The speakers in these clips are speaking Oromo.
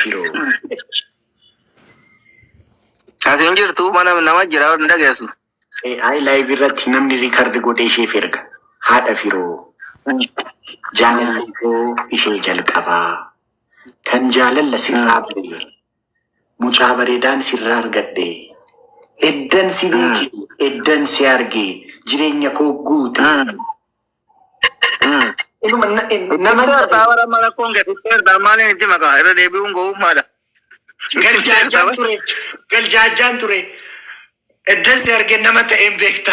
firoo. As hin jirtu mana nama jira hin dhageessu. Ayi live irratti namni record godhee isheef erga. Haadha firoo. Jaalalli koo ishee jalqabaa. Kan jaalalla sirraa bare. Mucaa bareedaan sirraa argadhe. Eddan si beeke, eddan si arge, jireenya koo guute. Inuma nama Saawara mala koon gadi dheertaa maaliin itti makaa irra deebi'uun gowwummaadha. Galjaajaan ture. Galjaajaan ture. Eddan si arge nama ta'een beekta.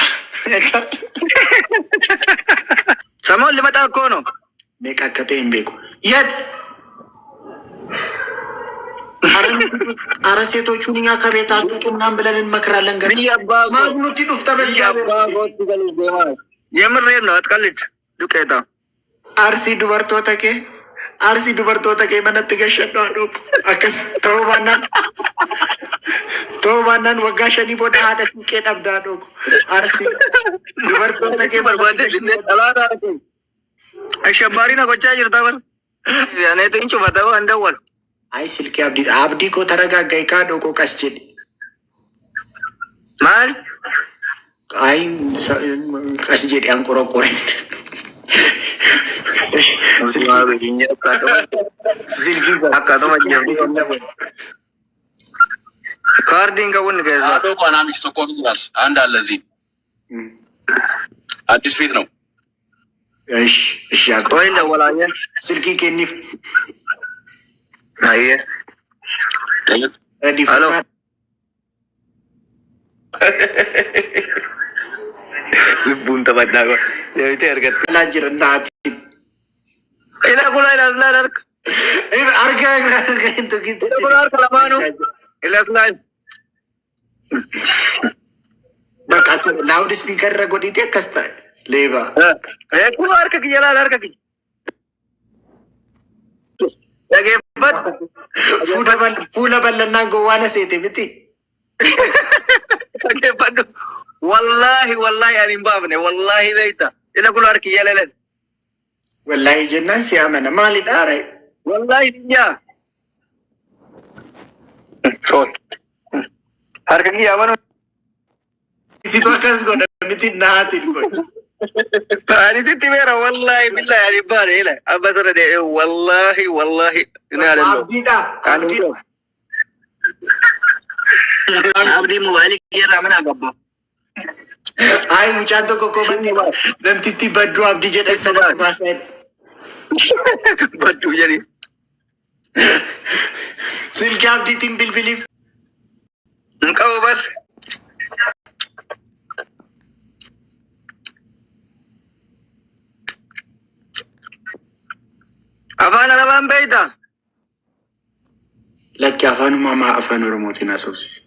Samoon limaxaa koono. Meeqa akka ta'e hin beeku. Yad አረ ሴቶቹን እኛ ከቤት አትውጡ ምናምን ብለን እንመክራለን። ገና Biyya abbaa koo. ማፍ ኑቲ ዱፍተ Biyya በእግዚአብሔር abbaa kootti galuuf deemaa. Yemirreen ነው አትቀልድ ዱቄታ አርሲ dubartoota kee አርሲ dubartoota kee manatti gashadhu haadhoo akkas ta'uu baannaan ta'uu baannaan waggaa shanii booda haadha siinqee dhabda haadhoo አርሲ dubartoota kee manatti barbaadde gashadhu. dhalaata አሸባሪ ነው gochaa jirta bar. Aneetiin cufata waan dawwal. አይ ስልኬ አብዲ አብዲ koo ተረጋጋ haadhoo koo ቀስ jedhi. Maal? አይ ቀስ jedhi አንቆረቆረኝ። Akkaatuma jirtu. Kaardiin qabuun ni keessa. አዶ ቋናሚች tokko ራስ አንድ አለ እዚህ አዲስ ቤት ነው። እሺ እሺ አብዲ Qoyin dawwalaayyen. ስልኪ kenniif Ayyee. ረዲፍ Halo. Lubbuun taphadhaa kun. Deebitee argatte. laa jira እናቴ Ila kula ila aslaa harka. arga arga hin tuqin. Ila kula harka lamaanuu. Ila aslaa. በቃ ላውድ ስፒከር irra godhiite akkas ta'e leeba Kula harka kiyya laala harka kiyya. Dhageeffadhu. fuula fuula bal'annaan gowwaana seete miti. Dhageeffadhu. Wallaahi wallaahi ani hin baafne wallaahi beekta. Ila kula harki kiyya lalan. Wallaahi jennaan si amana maalidha ree? Wallaahi biyyaa. Harka kiyya amanuu. Situ akkas godha miti naatiin godha. Ani sitti beera wallaahi billahi ani hin baane ila. Abba sana deebi'ee wallaahi wallaahi ni yaadannoo. Abdiidha abdiidha. Abdii mobaayilii kiyya irraa mana gabba. Ay mucaan tokko koomatti namtitti badduu abdii jedhan sana baasan. Badduu jedhi. Silkii abdiitiin bilbiliif. Hin qabu bar. Afaan Arabaan beektaa? Lakki afaan uumamaa afaan Oromootiin haasofsiise.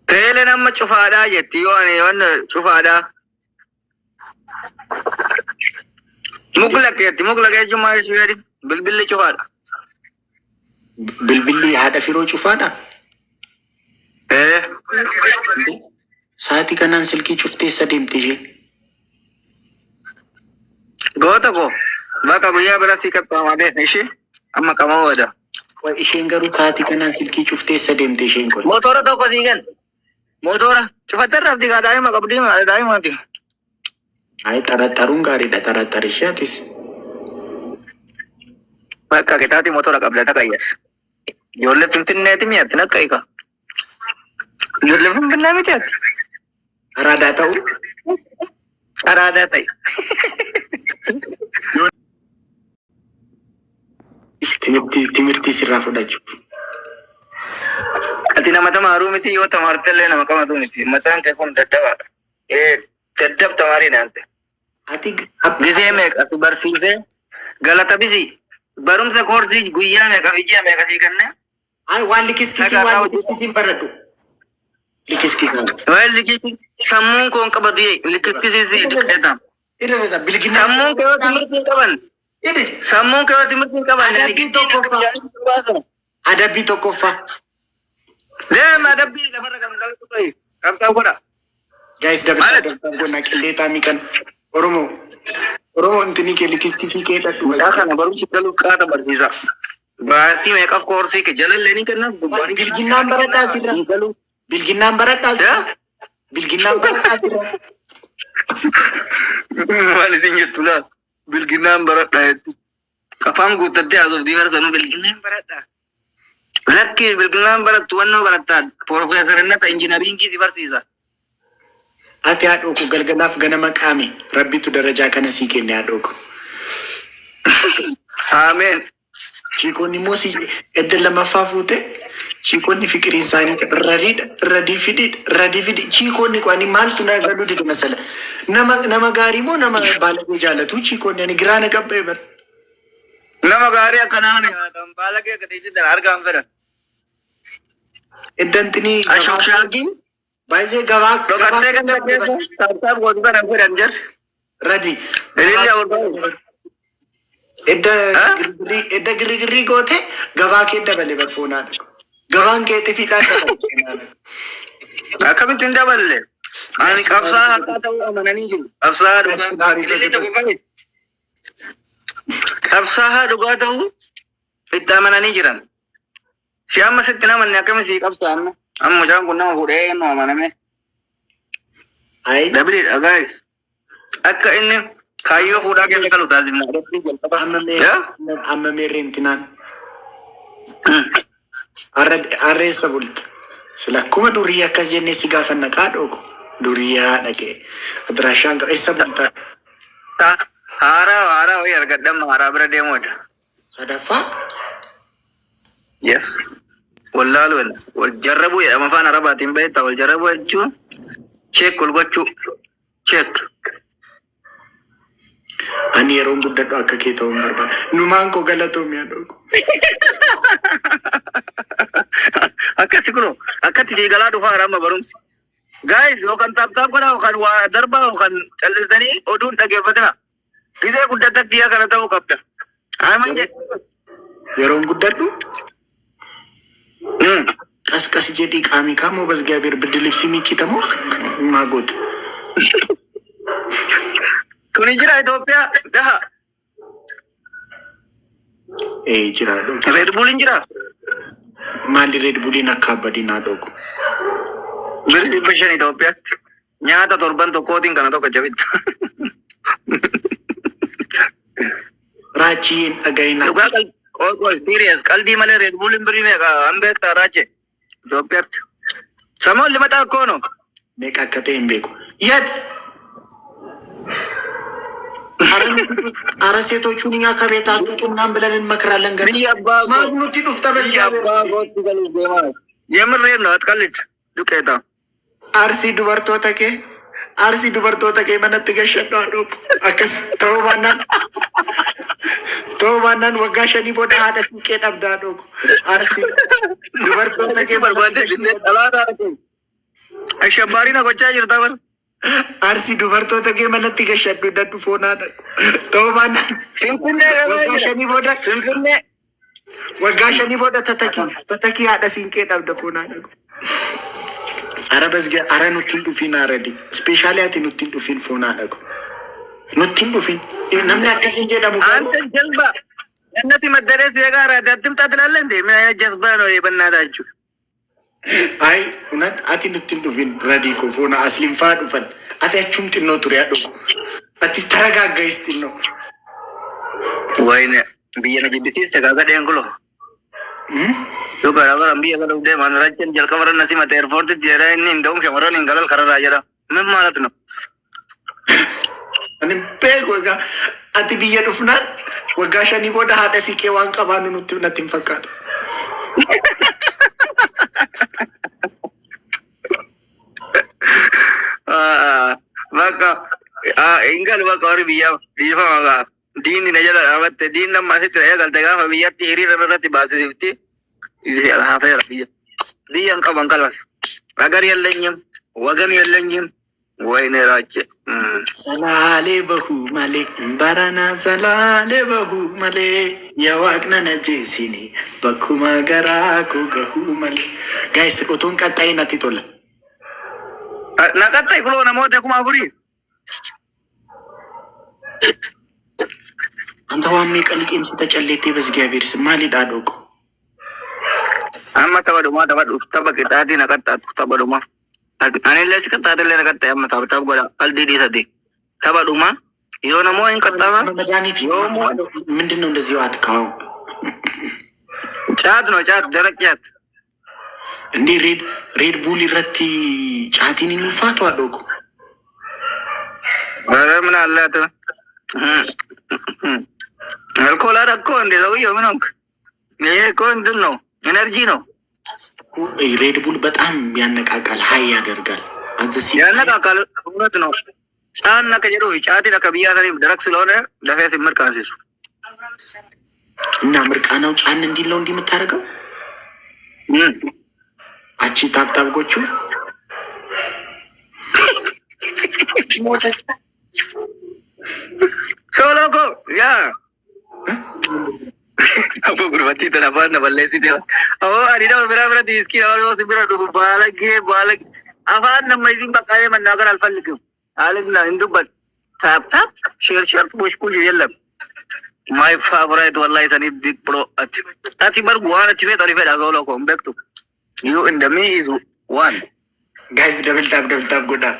Teeleen amma cufaadhaa jetti yoo ani yoon cufaadhaa. مغلق jetti مغلق jechuun maal jechuu jedhi bilbilli cufaadha. Bilbilli haadha firoo cufaadha. Ee Sa'aatii kanaan silkii cuftee eessa deemte isheen? Goota koo bakka guyyaa bira si qaxxaamaa deemne ishee amma qama wada. Qoy isheen garuu sa'aatii kanaan silkii cuftee eessa deemte isheen qoy? Mootora tokko sii kenna. Mootora cufattee rafti kaa daa'ima qabdii daa'imaati. Ay xaraxaruun gaariidha xaraxar ishee atis. Bakka kitaati mootora qabda taqayyas. Ijoollee Finfinneeti mi'atti nakka ika. Ijoollee Finfinnee miti ati. Araadaa ta'u. Araadaa ta'e. Timirtii timirtii sirraa fudhachuuf. Ati nama tamaaruu miti yoo tamaarte illee nama qabatu miti. Mataan kee kun daddabaadha. Ee daddab tamaarii naante. Ati Gisee meeqa si barsiisee galata bisi barumsa koorsii guyyaa meeqa fi ji'a meeqa sii kenne. Ay waan likiskisii Dhagaa waan irraa likiskisiin baradhu. Likiskisii. Waan likiskisii sammuun koo hin qabatu likiskisii duqeeta. Irra bilginaa. Sammuun kee yoo timirtii hin qaban. Irri. Sammuun kee yoo timirtii hin qaban. Adabbii tokkoffaa. Adabbii tokkoffaa. Deema adabbii lafarra kan galtu ta'e. Qabxaa godha. Guys double ማለት? double godha qilleetaa kan Oromoo Oromoo intini kee likiskisii kee dhadhu. Mucaa kana barumsi galuuf qaata barsiisa. Baatii meeqaf koorsii ke jalallee ni kennaaf gubbaan ni kennaaf Bilginnaan caalii baradhaa kennaaf sirra. hin galu. Bilginnaan baradhaa sirra. Yaa? Bilginnaan baradhaa sirra. Maal isin jettu laa? Bilginnaan baradhaa jetti. Afaan guuttattee haasoftii barsanuu bilginnaan baradhaa. Lakki bilginnaan barattu wannoo barattaa piroofeesarinnata injinariingii si barsiisa. Ati haadhoo koo galgalaaf ganama qaame rabbitu darajaa kana sii kenne haadhoo koo. Ameen. Chiikonni immoo si edda lammaffaa fuute chiikonni fiqiriin isaanii radiidha radii fidhiidha radii fidhi chiikonni koo ani maaltu na galuu dide masala nama nama gaarii moo nama baalagee jaalatu chiikonni ani giraa na qabba'e bara. Nama gaarii akkanaa kana nyaatan baalagee akka teessisan argaan fedhan. Eddantinii gabaa Ashokshaagii baay'ee gabaa gabaa dhokattee ganda keessa taaptaap gootu kana fedhan jarri. Radi Ililli gabaa afur edda Ha? girgirrii edda girgirrii goote gabaa kee dabale barfoonaa dhaqu. Gabaan kee xifiidhaan dabale. Akkamitti hin daballe? Ani qabsaa haqaa ta'uu amananii jiru. Qabsaa dhugaa. Ililli tokko qabe. Qabsaa dhugaa ta'uu itti amananii jiran. Si amma sitti hin amanne akkami sii qabsaa amma? Amma mucaan kun nama fuudhee eenyu amaname? Ayi Dabiliidha guys. Akka inni kaayyoo fuudhaa keessa galu taasifna. Adabbii jalqaba. amma mee Yaa? amma meerre intinaan har'a eessa bulta? Sila akkuma durii akkas jennee si gaafanna qaadhoo ko durii haadha kee adiraashaan qaba eessa bulta? Haaraa haaraa wayii argadhamma haaraa bira deemuudha. Sadaffaa Yes. Wallaalu jedha. Wal jarrabuu jedhama afaan Arabaatiin beektaa wal jarrabuu jechuun check wal gochuu. Check. Ani yeroon guddadhu akka kee ta'uun barbaada. Numaan koo galatoomi haadhoo koo. Akkasi kunoo akkatti sii galaa dhufaa amma barumsi. Guys yookaan tap tap godhaa yookaan waa darbaa yookaan callisanii oduun dhaggeeffatina. Gisee guddatta biyya kana ta'uu qabda. Aman jedhe. Yeroon guddadhu qas qas jedhii qaamii kaamoo basgaabeer ብርድ ልብስ miiccitamoo maa goote? Kuni jira Itoophiyaa daha. Ee jira dhugu. Red Bull hin jira. Maali Red Bulliin akka abbadiin haa dhogu. Birri 500 Itoophiyaatti. Nyaata torban tokkootiin kana tokko jabitta. Raachii hin dhaga'inaa. Dhugaa qalbii. Qoy qoy serious qalbii malee Red Bullin birrii meeqa an beektaa raache Itoophiyaatti. Samoon limaxaa akkoo no. Meeqa akka ta'e hin beeku. Yet አረ ሴቶቹን እኛ ከቤት አትውጡ ምናምን ብለን እንመክራለን። ገና Biyya abbaa koo. ማፍ ኑቲ ዱፍተ Biyya በእግዚአብሔር abbaa kootti galuuf deemaa. Yemirreen ነው አትቀልድ ዱቄታ. Arsii dubartoota kee arsii dubartoota kee manatti gashadhu haadhoo akkas ta'uu baannaan ta'uu baannaan waggaa shanii booda haadha siinqee dhabda haadhoo arsii dubartoota kee manatti Barbaadde gashadhu. dhalaadhaa Ashabbaariin na gochaa jirta bar. Arsii dubartoota kee manatti gashadhu hidhadhu foon haadha ta'uu baannaan Finfinnee galaa waggaa jira. shanii booda Finfinnee. waggaa shanii booda tatakii tatakii haadha siinqee dhabda foon haadha. Ara basge ara nutti hin dhufin aradi. Ispeeshaalii ati nutti hin dhufin foon haadha ko. Nutti hin dhufin. Namni akkasiin jedhamu garuu አንተ ጀዝባ ገነት መደረስ የጋራ አትምጣ ትላለህ እንዴ? ምን አይነት ጀዝባ ነው ይሄ? በእናታችሁ ay unat ati nutti hin dhufin radii ko foona asliin faa dhufan. Ati achum xinnoo ture haadha ko. Ati taragaaggays xinnoo. ወይኔ biyya na jibbisiiste kaasadheen kulo Dhugaadha bara biyya kana deeman rachen jalqaba irra na simate airportitti jedha inni hin shamarran hin galal kararraa jedha. Min maalat no? Ani hin beeku egaa ati biyya dhufnaan waggaa shanii booda haadha siiqee waan qabaannu nutti natti hin fakkaatu. Bakka hin galu bakka warri biyyaa dhiifama gaa. Diinni na jala dhaabatte diinni amma asitti na eegalte gaafa biyyatti hiriira irratti baasisifti. Hafeera biyya. Biyya hin qaban kalas. አገር የለኝም ወገን የለኝም። ወይኔ ራቼ Salaalee bahuu malee barana salaalee bahuu malee yaa waaqna na jeesini bakkuma garaa koo gahuu malee. Guys utuun qaxxa'ee natti tola. Naqaxxee kuloo namoota 4000. አንተ waan meeqa liqimsita calleettee በእግዚአብሔር ስም maalidha dhooqo? Amma tapha dhumaa taphadhu, tapha qixaatii na qaxxaatu tapha dhumaa. Anillee si qaxxaatillee na qaxxae amma tapha tapha godha qaldii dhiisati. Tapha dhumaa yoo namoo hin qaxxama መድኃኒት yoo moo ምንድን ነው እንደዚህ አትካው? ጫት ነው ጫት ደረቅ ጫት። እንዴ Red Bull irratti caatiin hin ulfaatu haadhoo? ኧረ ምን አላት አልኮል አደረግ እኮ እንደ ሰውዬው ምን ሆንክ? ይሄ እኮ እንትን ነው energy ነው። Red Bull በጣም ያነቃቃል፣ high ያደርጋል። አንተ ሲ ያነቃቃል። እውነት ነው። ጫና ከጀሩ caatiin akka biyyaa saniif ደረቅ ስለሆነ dafee si mirqaansisu. እና ምርቃናው ጫን እንዲል ነው እንዲህ የምታደርገው። አቺ tap tap gochuu። ሶሎ እኮ ያ Abbo gurbattii tana afaan na balleessite. Abbo ani nama biraa biratti iskii nama si bira dhufu baalagee baalagee afaan nama isin baqqalee መናገር አልፈልግም። አልና እንዱበት tap tap share share push push የለም። My favorite wallahi sani big bro ati ati bar waan achi feet ani fedha solo ko beektu you and me is one. Guys, double tap, double tap godhaa።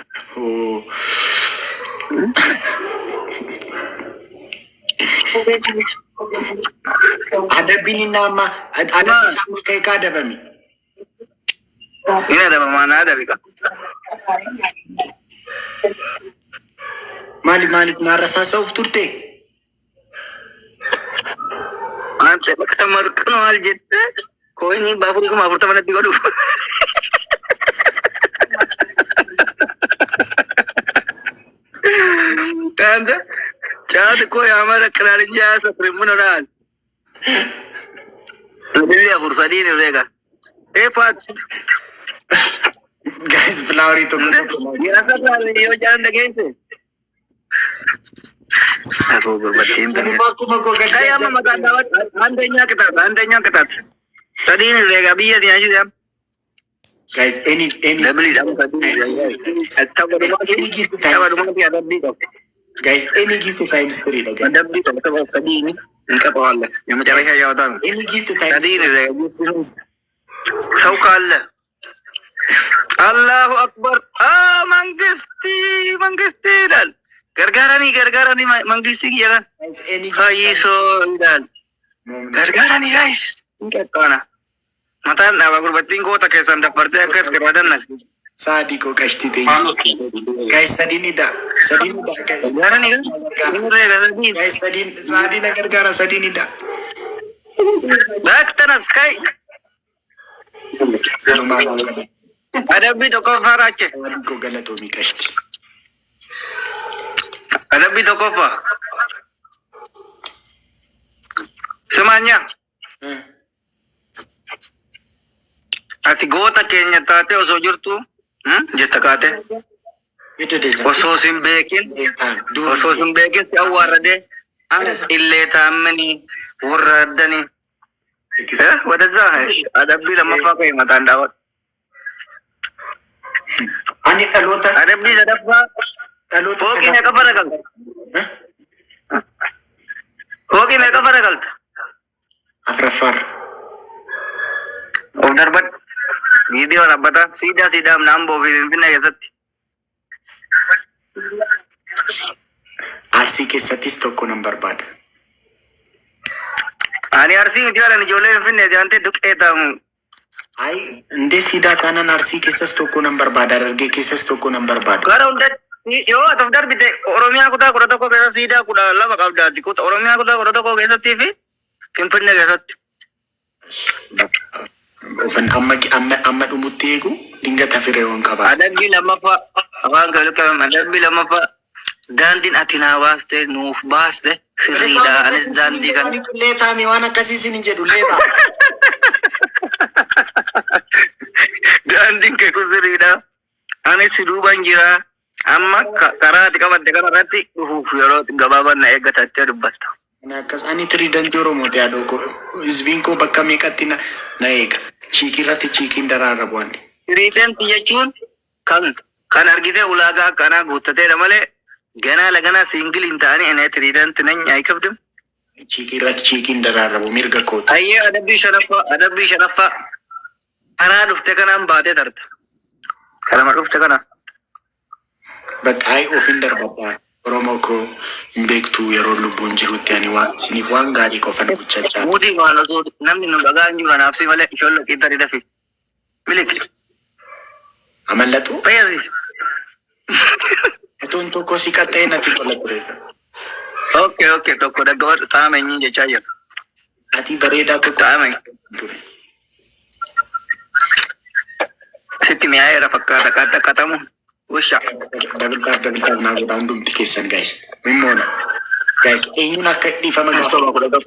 Adabbiin inni amma adabbi isaa amma ka'e ka adabami. Ina adabama na adabi ka. Maali maaliif naarrasaasa'uuf turte? አንተ በቃ ተመርቅነዋል jette coinii baafurii 40,000 natti godhuuf. አንተ ጫት እኮ ያመረቅናል እንጂ አያሰክርም። ምን ሆነሃል? Billi afur sadiin herreega. Eefaat Guys, flowerii tokko tokko. ያሰክራል yoo jaan dhageesse. Afur gurbattiin Ani akkuma koo gadi. Kai amma mataan daawwatu አንደኛ ቅጣት አንደኛ ቅጣት sadiin herreega biyya siyaasii Guys, any Double dha sadiin tapha dhumaatii tapha dhumaatii adabbii qabu. Guys, any gift times three dha guys. Adabbii qabu tapha sadiin እንቀጠዋለን። የመጨረሻ ጨዋታ ነው። Any gift times sadiin herreega ሰው ካለ አላሁ አክበር መንግስቲ መንግስቲ ይላል። Gargaaranii gargaaranii መንግስቲ ይላል። Guys, any gift ፈይሶ ይላል። Gargaaranii guys እንቀጠዋና mataan dhaaba gurbattiin goota keessan dabbartee akka itti badannas. Saadii koo qashtii teenya. Guys, sadiin ida. Sadiin ida guys. Gargaaranii guys. Guys, sadiin saadii na gargaara sadiin ida. Baktanas kai adabbii tokkoffaa raache. Saadii koo galatoomii qashti. Adabbii tokkoffaa ስማኛ ati goota keenya taate osoo jirtu jetta kaate osoo sin beekin osoo sin beekin si awwaarrade illee taammini warraaddani ወደዛ adabbii lammaffaa ka'e mataan dhaabadhu. Ani dhaloota Adabbii sadaffaa dhaloota fooqii meeqa fara galta? Fooqii meeqa fara galta? Afuraffaarra. Of darbadhu. Viidiyoo dhaabbata siidaa siidaa naamboo fi Finfinnee keessatti. Arsii keessattis tokko nan barbaada. Ani Arsii miti jedhan ijoollee Finfinnee jedhantee duqee ta'amu. Ay, indee siidaa taanaan Arsii keessas tokko nan barbaada. Harargee keessas tokko nan barbaada. Gara hundatti yoo ati of darbite Oromiyaa kutaa 11 keessa siidaa 12 qabdaati. Oromiyaa kutaa 11 keessattii fi Finfinnee keessatti. Ofan amma amma amma dhumutti eegu dingata fireewwan qaba. Adabbii lammaffaa afaan kan adabbii lammaffaa daandiin ati naa baaste nuuf baaste sirriidha. Anis daandii kana. Qillee taame waan akkasii sin hin jedhu leeba. Daandiin kee kun sirriidha. Anis si duuban jira. Amma karaa ati qabatte kana irratti dhufuuf yeroo gabaabaan na eeggatattee dubbatta. Ani akkas ani tiriidantii Oromooti yaadoo koo hizbiin koo bakka meeqatti na eega. Chiikii irratti chiikiin daraarabu ani. Tiriidantii jechuun kan argitee ulaagaa akkanaa guuttateedha malee ganaa laganaa single hin ta'anii እኔ tiriidanti ነኝ አይከብድም። Chiikii irratti chiikiin daraaramu mirga kooti. Ayyee, adabbii shanaffaa, adabbii shanaffaa. Karaa dhufte kanaan baatee tarta. Karama dhufte kana. Bakka ayi ofiin darbadhaa. Oromoo koo, hin beektuu, yeroo lubbuun jirutti ani waan isiniif waan gaarii qofan gochachaa. Muudii waan osoo namni nu dhagaa hin jiru anaaf si malee ishoon qixxari dafi. Milik. Amallatu Fayyasi. Otoon tokko si qaxxa'ee natti tola ture. Okay, tokko dhaggabadhu, xaama jechaa jira. Ati bareedaa tokko Xaama. ture. Sitti mi'aayeera fakkaata qaxaqatamu. Usha. Double tap, double tap naa godhaa hundumti keessan, guys. Mimmoona. Guys, eenyuun akka dhiifama gaafa double tap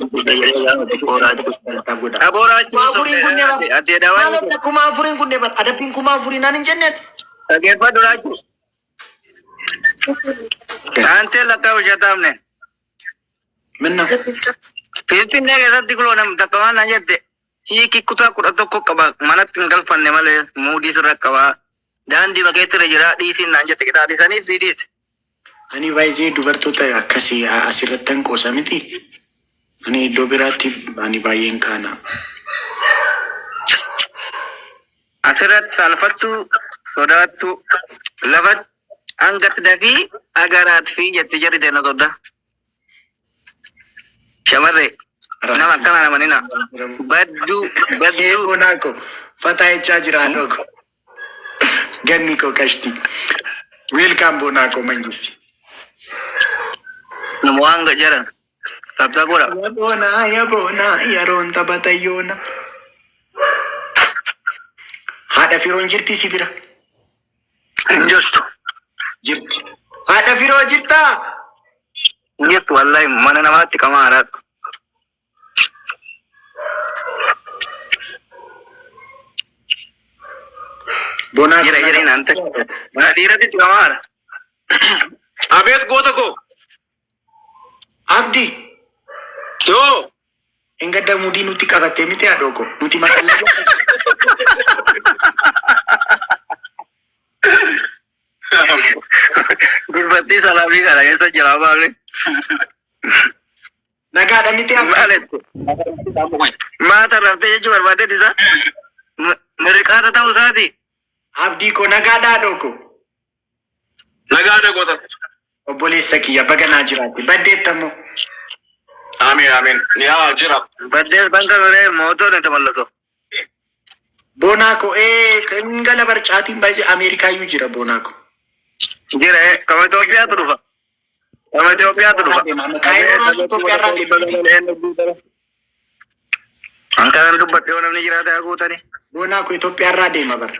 godhaa. Abooraa. 4000 kunne bara. Ati dawaa. Maal, 4000 kunne bara. Adabbiin 4000 naan hin jenneen. Dhageeffadhu, Raachuu. Taantee lakkaa ushataamne. Minna. Finfinnee keessatti kuloo nam takka waan naan jette, chiikii kutaa 11 qaba, manatti hin galfanne malee muudii sirra qaba. Daandii bakeetti irra jira, dhiisiin naan jette, qixaadhisaniif sii dhiise. Ani baay'ee dubartoota akkasii asirratti han qoosa miti. Ani iddoo biraatti ani baay'een kaana. Asirratti saalfattuu sodaattuu lafatti hangatti dafii agaraat fi jetti jarri teena sodda. Shamarree nama akkana namanina badduu badduu. Boonaa ko fataa jechaa jira haadhoo ko. Ganni koo qashti. Welcome, boonaa koo mangisti. Nama waan jedhan tabtaa godha. Ya boonaa, ya boonaa, yeroon taphata yoona. Haadha firoon jirti si bira? Hin jirtu. Jirti. Haadha firoo jirtaa? Hin jirtu wallahi, mana namaatti qamaa haaraadha. Boonaa. Jira jira hin ante. Mana dhiiratti qamaa haara. Abeet goota koo. Abdi. Yoo. Hin gadda muudii nutti qabattee miti, haadhoo koo. Nuti maqallee. Gurbattii salaamii kana keessa jira maali? Nagaadha miti, Abdi? Maalitti? Maata raftee jechuu barbaaddeet isa? Mirqaata ta'uu isaati. Abdii koo, nagaadha, haadhoo koo? Nagaadha goota. Obboleessa kiyya, baga naa jiraatti. Baddeettammoo. Amiin, amiin. Yaa jira. Baddees banka miree mootoon itti mallato. Boonaa koo, hin gala barcaatiin baay'ee Ameerikaayyuu jira, boonaa koo. Jira, kama Itoophiyaatu dhufa. Kama Itoophiyaatu dhufa. Kaayiroo Itoophiyaa irraa deema. Ankaan dubbadhe yoo namni jiraate haa guutani. Boonaa koo, Itoophiyaa irraa deema bara.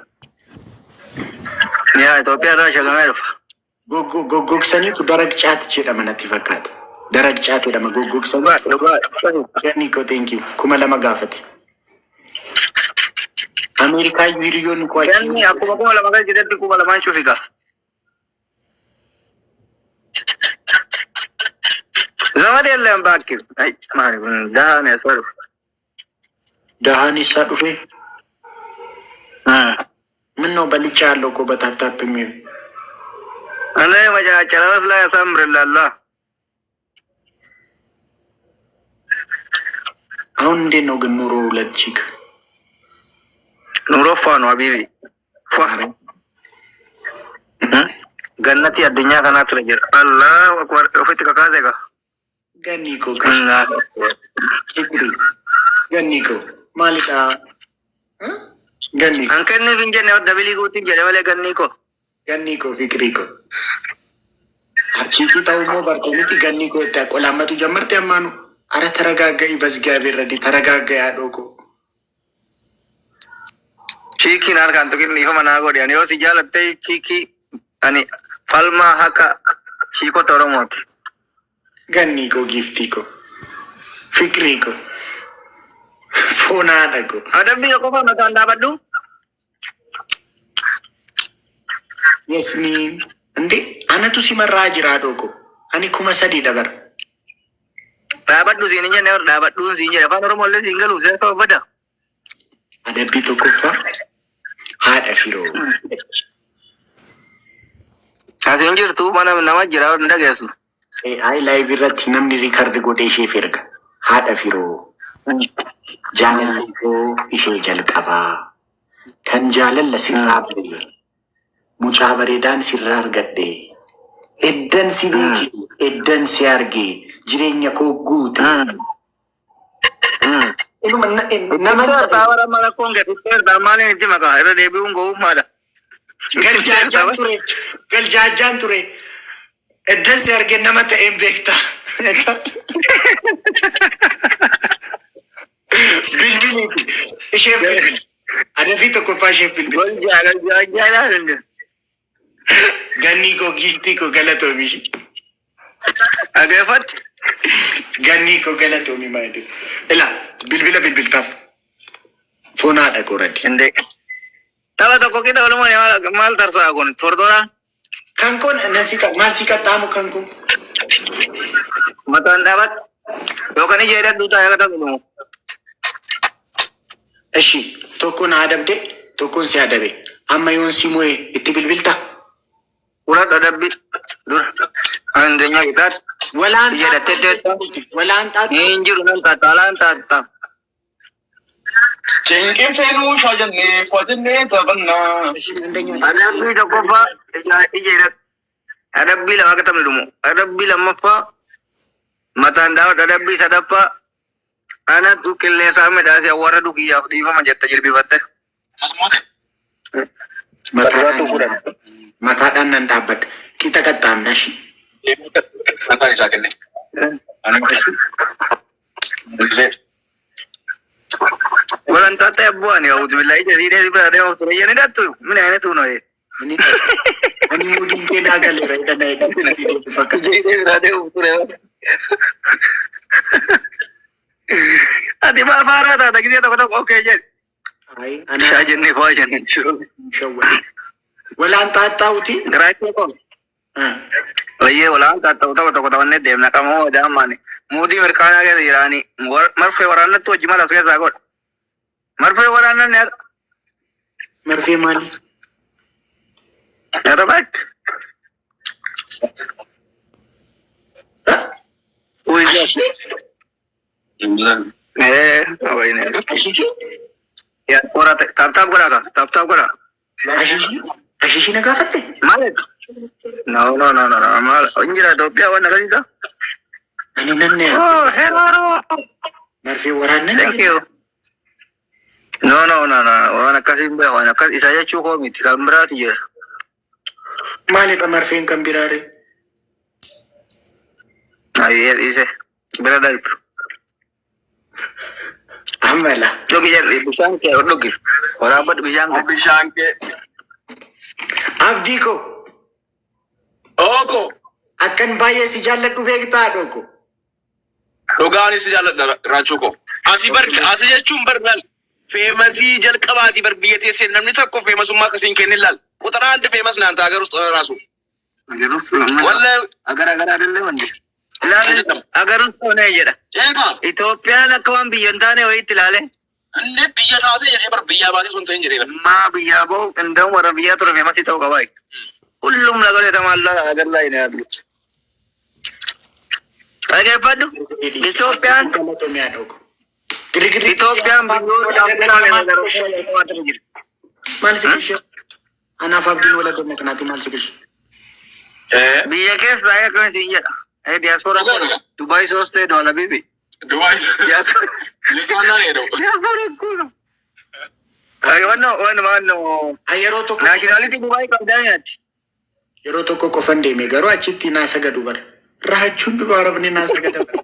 Yaa, Itoophiyaa irraa shagamee dhufa. Goggogsaniitu darag caat jedhama natti fakkaata. Darag caat jedhama goggogsanii. Dhugaa dhugaa. Ganni koo, thank you. 2000 gaafate. Ameerikaayyuu hiriyoonni koo achi. Ganni akkuma 2000 kan jedhetti 2000n cufiga. Zaman የለም እባክህ። አይ ማን ደህና ነው ያሰሩ። Dahaan isaa dhufe. ምን ነው በልጫ ያለው እኮ በ tap tap የሚሆን። እኔ መጫጨረስ ላይ ያሳምርላላ። አሁን እንዴት ነው ግን ኑሮ ሁለት chick? ኑሮ ፏ ነው ሀቢቢ፣ ፏ። Gannati addunyaa kanaatu jira. Allahu akbar, ofitti kakaase gaa. Ganni koo, Fikri, ganni koo maalidha? Ganni koo. An kenniif hin jenne, dabilii guutiin jedhe malee, ganni koo. Ganni koo, fikrii koo. Chiikii ta'uu immoo barte miti, ganni koo itti qolaammatu ጀመርте ammaanu. አረ ተረጋጋይ፣ በእግዚአብሔር ረዲ ተረጋጋይ haadhoo koo. Chiikiin harkaan tuqin, dhiifama naa godhi. Ani yoo si jaalatte chiikii, ani falmaa haqa chiikota Oromooti. Ganni koo, giiftii koo, fikrii koo, foon haadha koo. Adabbii qofa mataan dhaabadhu. Yasmiin እንዴ anatu simarraa jira, haadhoo koo. Ani 3000 dabara. Dhaabadhu siin hin jenne, dhaabadhuun siin jedhe, afaan Oromoo illee siin galu seerka uffata. Adabbii tokkoffaa, haadha firoo. As hin jirtu, mana nama jira, hin dhageessu. Ai, live irratti namni record godhee isheef erga. Haadha firoo. Jaalalli koo ishee jalqabaa. Kan jaalalla sirraa bare. Mucaa bareedaan sirraa argadhe. Eddan si beeke, eddan si arge, jireenya koo guute. Inuma nama Dhufteerta bara mala koon kee dhufteerta maaliin itti makaa irra deebi'uun gowwummaadha. Galjaajaan ture. Galjaajaan ture. Eddan si arge nama ta'een beekta. Bilbiliiti. Isheef bilbili. Adabbii tokkoffaa isheef bilbili. Goljaa goljaa ilaalu. Gannii koo giiftii koo galatoomi ishee. Dhageeffadhu. Gannii koo galatoomi maayiduu. Ilaa bilbila bilbiltaaf. Foon haadha koo raddi. Indee. Tapha tokko qixa walumaan maal maal tarsa'a kun tortoraa Kan koon nan si maal si qaxxaamu kan koo. Mataan dhaabadhu. Yookaan ija hidhadhu taa'ee akka taphu. Eshi tokko na adabde tokkoon si adabe. Amma yoon si mo'e itti bilbilta. Fudhadhu adabbi dura. Andeenya qixaat. Walaan Ija hidhattee teetta. Walaan xaaxxu. Hin jiru nan taatta alaan taatta. Cinqin feenuu shaajannee faajannee taphannaa. Eshi dandeenyu. Adabbii tokkoffaa ija ija hidhadhu. Adabbii lama akka taphni dhumu. Adabbii lammaffaa mataan dhaabadhu. Adabbii sadaffaa anatu qilleensaa midhaasee awwaara dukiyyaaf dhiifama jetta jilbifatte. Masmoote. Mataadhaan mataadhaan nan dhaabbadha. Qixa qaxxaamna eshi. Mataan isaa kenne. Gisee. Walantaatti abbu'ani auzubillahi ija siidhee si bira deemuuf ture ija ni dhattu mina inni tuuno ee. Ani ani muudiin kee naa galeera hidha na hidhatti si deebi fakkaata. Ija siidhee bira deemuuf ture. Ati maal faaraa taata gisee tokko tokko okee jedhi. Ayi ana Shaa jennee faa jennee. shawwala. Walaan xaaxxaa'uti. Garaachuu koo. Bayyee walaan taatta'u tapha tokko taphannee deemna qamoo wadaamaani. Muudii mirkaanaa keessa jiraanii marfee waraannattu hojii malas keessaa godha. Marfee waraannanni haqa. Marfee maali? Nyaata baatti. Ashishii? Ee, wayne. Ashishii? Yaa qorate taap taap godhaa ka taap taap godhaa. Ashishii? Ashishii na gaafatte? Maal? No no no no no maal hin jira Itoophiyaa waan akkasiidha. Ani nan Oh hello. marfee waraannan Thank you. No no no no waan akkasii hin beeku waan akkas isa jechuu koo miti kan biraatu jira. Maalidha marfeen kan biraare? Ayyee dhiise bira darbu. Amala. Dhugi jedhi bishaan kee dhugi. Waraabbadhu bishaan kee. Bishaan kee. Abdii koo Ooko. akkan baay'ee si jaalladhu beektaa dhoko. Dhugaanis si jaalladha Raachuu koo. Ati bar ati jechuun bar laal famousii jalqabaati bar biyya teessee namni tokko famousummaa akkasiin kennin laal. Quxaraa andi famous naan ta'a garuu raasu. Wallahi Agar agar አይደለም እንዴ? Ilaali agarus tonee jedha. Eegaa Itoophiyaan akka waan biyya hin taane wayiitti ilaale. Inni biyya taatee jedhee bar biyyaa baatee sun ta'in jedhee bar. Maa biyyaa bahu እንደውም ወደ biyyaa ture famousii ta'uu qaba. ሁሉም ነገር የተሟላ ሀገር ላይ ነው ያሉት። Dhaggeeffadhu. Itoophiyaan Galatoomiyaa dhoko. Girgirri Itoophiyaan biyyoota Afrikaa keessa jirti. Maal si gashee? Anaaf abdiin wala dammaqnaati maal si gashee? Biyya keessa akkana siin jedha. Diyaaspoora Dubaay ሶስት ሄደዋል habibi. Dubaay. Diyaaspoora Lifaanaan ሄደው. Diyaaspoora እኮ ነው። Wanno wanno wanno Yeroo tokko nationality Dubaay qabdaa nyaatti. Yeroo tokko qofan deeme garuu achitti naa sagadu bara. Raachuun dhufa arabni naa sagada bara.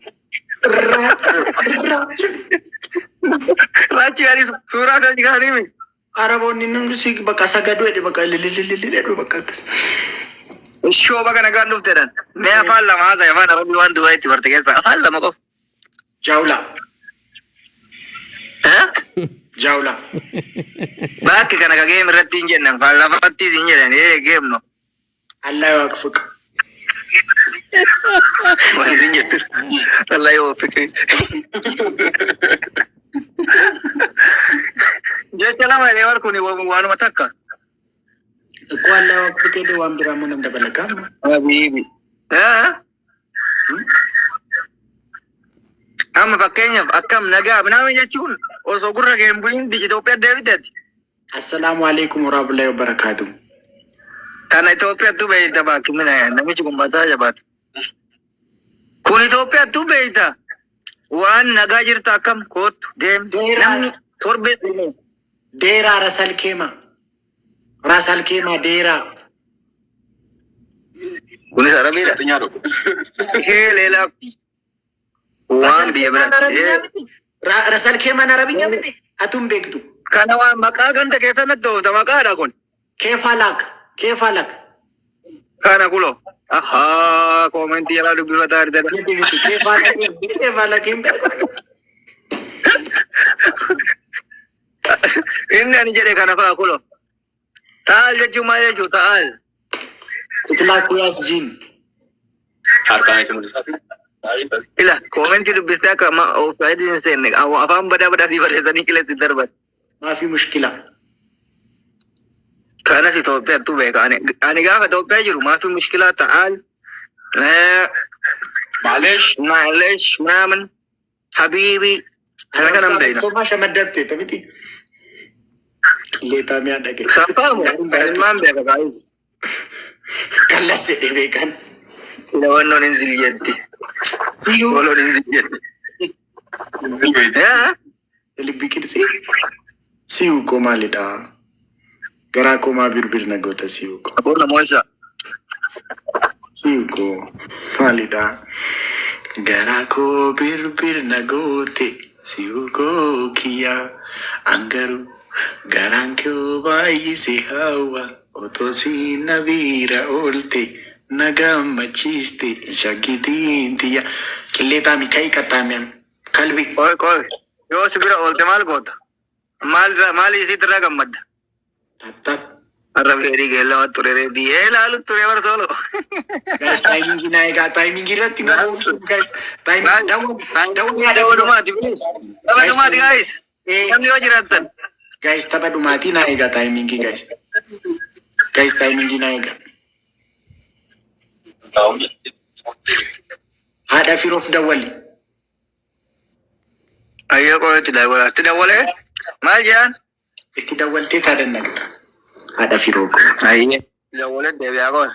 Raachuun. Raachi yaani suuraa kan gaariimi. Araboonni nuti si bakka sagaduu jedhe bakka lilililili jedhu bakka akkas. Ishoo baga nagaan dhufteedhaan. Mee afaan lama haasa'e afaan arabii waan Dubaayitti barte keessaa afaan lama qofa. Jaawulaa. Eh? Jaawulaa. Bakki kana ka game irratti hin jennan afaan lamarratti hin jedhan ee game no. Allah waaqfuqa. Waan isin jettu. Wallahi oofike. Jecha lama jedhee war kun waanuma takka. Ikkoo Allah waaqfuqa jedhee waan biraa immoo nam dabalagaa. Habibi. Eh? Amma fakkeenyaaf akkam nagaa minaamin jechuun osoo gurra kee hin bu'in biyya Itoophiyaa deebiteeti. Assalaamu alaikum warahmatullahi wabarakatuh. Kana Itoophiyaattuu beeyta baakki mina namichi kun mataa jabaata. Kun Itoophiyaattuu beeyta. Waan nagaa jirta akkam koottu deem. Deeraa Namni torbee deeraa rasal keema. Rasal keema deeraa. Kunis Arabiidha. Sirxinyaa tokko. Ishee leelaa Rasal waan biyya keemaan biraatti. Arabinyaa miti. Rasal keemaan Arabinyaa miti. Atuun beektu. Kana waan maqaa ganda keessan natti oofta maqaadha kun. Keefalak. Keefalak. Kana kulo. Ahaa koomentii jalaa dubbifataa jirtedha. Miti miti. Keefalak. Keefalak hin beeku. Inni ani jedhe kana fa'a kulo. Ta'al jechuun maal jechuu ta'al. Itlaa kuyaas jiin. Harkaan itti mul'isa. Ila koomentii dubbistee akka oofsaayidii hin seenne afaan badaa badaa sii barreessanii qilleensi darban. Maafi mushkila. Kanas Itoophiyaattuu beeka. Ani gaafa Itoophiyaa jiru maafi mushkilaa ta'al. Maaleesh. Maaleesh naaman habiibii kana kanan beekna. Somaa shamaddabte miti. Qilleetaa mi'a dhage. Sanfaamu kan ilmaan beeka kaayis. Kallas jedhee beekan. Ila wannoon hin ziljetti. Siyuu. Waloon hin ziljetti. Yaa Libbi qirtsii. Siyuu koo maalidha? Garaa koo maa birbir na goota siyuu koo. Aboon namoota Siyuu koo maalidha? Garaa koo birbir na goote siyuu koo kiyyaa. Angaruu garaan koo baay'ise hawwa otoo si na bira oolte na gammachiiste shakkitiin tiyya. Qilleetaa mi ka'i qaxxaamiyaan kalbi. Qoy qoy yoo si bira oolte maal goota? Maal irraa maal isiit irraa gammadda? Tap tap. Har'a feerii geellama ture reebii ee ilaalu ture bar solo. Guys, timing na egaa timing irratti na oolchu guys. Timing dawwan dawwan yaada Tapha dhumaati please. Tapha dhumaati guys. Namni yoo jiraattan. Guys, tapha dhumaatii na egaa timing guys. Guys, timing na egaa. Haadha firoof dawwali. Ayyoo qoy itti dawwala. Itti dawwalee maal jedhan? Itti dawwaltee taadannaqxa. Haadha firoo koo. Ayyee. Itti dawwalee deebi'aa qoy.